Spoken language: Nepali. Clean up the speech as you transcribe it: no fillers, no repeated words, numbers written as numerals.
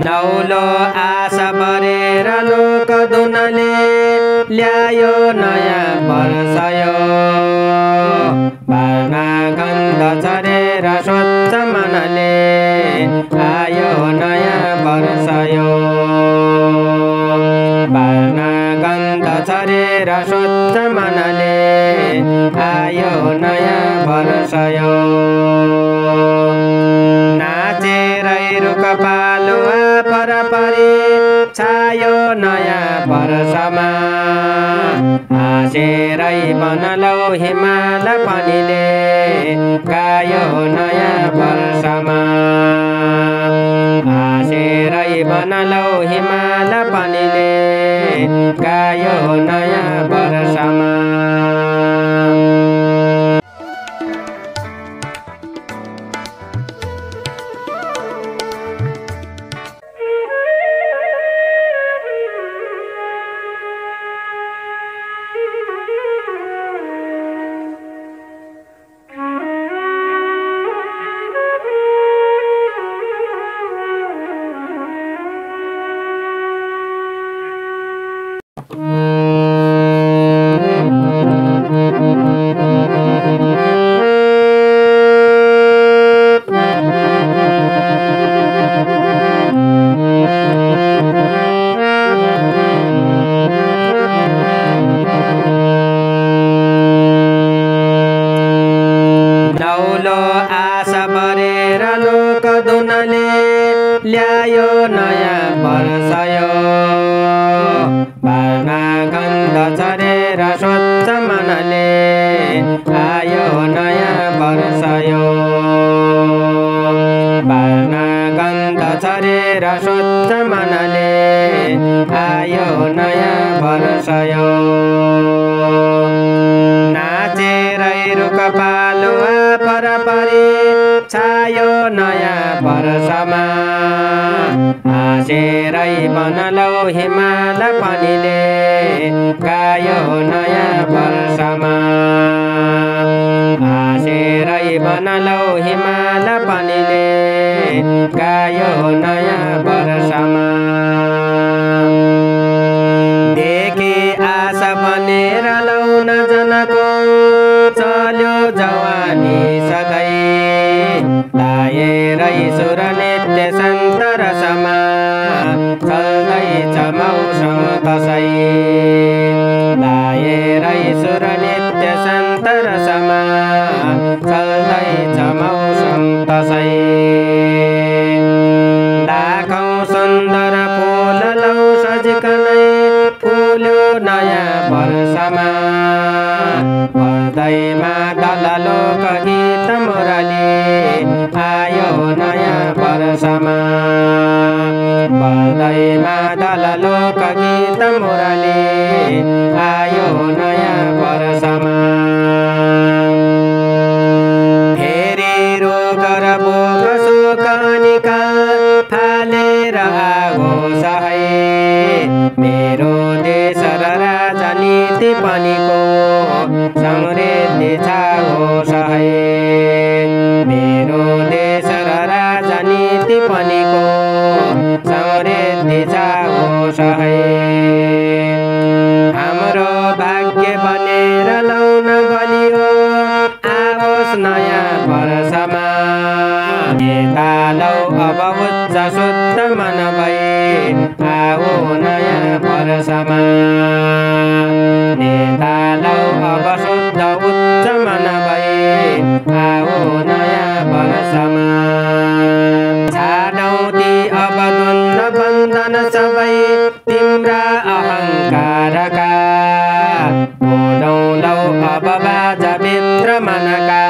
नौलो आशा परेर लोक दुनले ल्यायो नयाँ वर्ष यो बालमा गन्ध छरेर स्वच्छ मनले आयो नयाँ वर्ष यो बालमा गन्ध छरेर स्वच्छ मनले आयो नयाँ वर्ष यो नाचेरै रुख पालुवा परपरि छायो नयाँ वर्षमा हाँसेरै बनलौ हिमाल पनिले गायो नयाँ वर्षमा हाँसेरै बनलौ हिमाल पनिले गायो नयाँ वर्षमा नौलो आशा परेर लोक दुनले ल्यायो नयाँ वर्ष यो बालमा गन्ध छरेर स्वच्छ मनले आयो नयाँ वर्ष यो बालमा गन्ध छरेर स्वच्छ मनले आयो नयाँ वर्ष यो नाचेरै रुख पालुवा परपरि छायो नयाँ वर्षमा हाँसेरै बनलौ हिमाल पनिले गायो नयाँ वर्षमा हाँसेरै बनलौ हिमाल पनिले गायो नयाँ वर्षमा देखि आशा बनेर लौ नजनको चल्यो जवानी सधैँ लाएरै सुर नित्य सन्त रसमा चल्दैछ मौसम दशै लाएरै सुर नित्य सन्त रसमा चल्दैछ मौसम दशै लाखौं सुन्दर फूल लौ सजिकनै फुल्यो नयाँ वर्षमा पर्दैमा दल लोक गीत मुरली आयो नयाँ वर्षमा पर्दैमा दल लोक गीत मुरली आयो नयाँ वर्षमा फेरि रोग र भोक शोक निका फालेर आगो सहाय मेरो देश र राजनीति पनिको समृद्धि छाओ सहाय मेरो देश र राजनीति पनिको समृद्धि छाओ सहाय हाम्रो भाग्य बनेर लाउन बलियो आओस् नयाँ वर्षमा नेता लौ अब उच्च शुद्ध मन भई आओ नयाँ वर्षमा नेता लौ अब शुद्ध उच्च मन भई आओ नयाँ वर्षमा छाडौ ती अब द्वन्द्व बन्धन सबै तिम्रा अहङ्कारका ओढौँ लौ अब बाजा भित्र मनका